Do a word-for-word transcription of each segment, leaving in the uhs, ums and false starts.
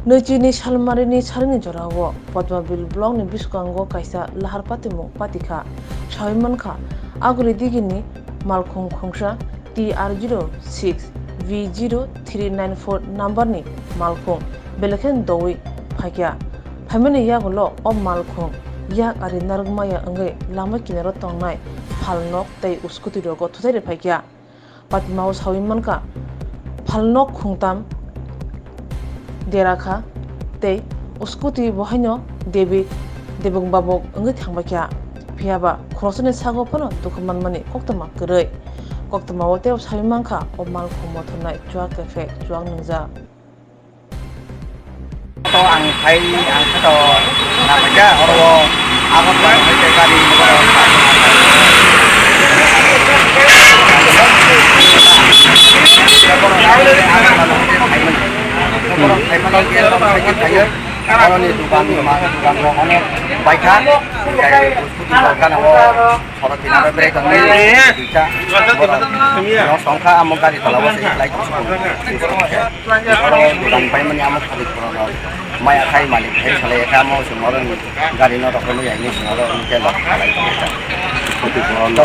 Nwichini salmarini salni jorao Padmabil blockni bwskango kaisa lahar patimung patikha. Sawi mankha, Aguli digini malkhung khungsa T R zero six V zero three nine four numberni malkhung belekhe doui phaikha. Phaimani yagulo o malkhung yak ari narwkmaya wngwi lama kinaro tongnai phalnok tei scooty rogo thutai rwphaikha. Patimao sawi mankha, phalnok khungtam derakha tei scooty bo haino debi debung babuk wngwi thangbaikha. Phiyaba khoroksani sago phano dukhu manmani koktwma kwrwi. Koktwmao teibo sawi mankha, o malkhung mothornai chuak kephek chuak nwngjak. To ang khai, ang khe to nabaikha, oro o Agartala hai khe gari borok phaimani. Oro ni dukan, dukan rok onek baikha, tei scooty rok gana o. Khoro kinaro beraitongo duita. Borok no songkha amo gari tola o se lai kuchuk. Oro dukan paimani amo khari khoro no. Maya khai malik khai salai kha amo chwng oro ni gari no rok no ya ni chwng oro ni ke lok salai kha. Scooty khoro no.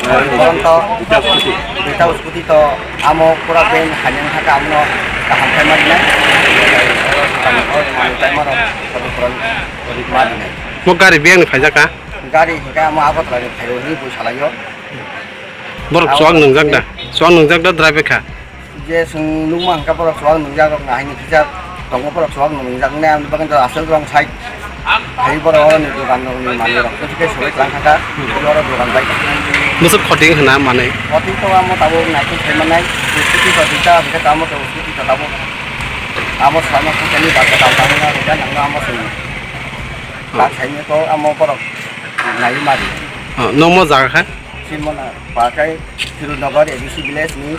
Duita scooty. Duita scooty to amo pura ben hanyang thaka amo no kaham khai malik nai. Oro dukan oro malik khai maro khoro khoro malik nai. Mo gari biyang ni phaijak kha? Gari hingke amo Agartala ni phaio hinwi bui salaio. Borok chuwak nungjak da? Chuwak nungjak da driver kha? Je chwng nukma hwnka borok chuwak nungjak rok nahini kisa tongo borok chuwak nungjak ne amni bagwi aswk rong side. Hai borok oroni dogan rokni manwi rok khe sori tlang kha, oro dogan bai. Bwswk khoting hwna manwi? Khoting to amo tabuk naikhung khai mannai, scooty to duita hwnkhe tamo to scooty to tabuk. Amo salma khuchani bagwi dal dal hwnka hwnkhe nangno amo chwng. Kak saimano to amo borok naiwi mari. Oh, nokmo jaga kha? Simona, pakai Thirunagar A D C village ni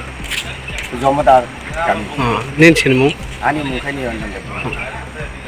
Jomodar kami. Oh, nini sinimung? Ani mung khe Niranjan Debbarma.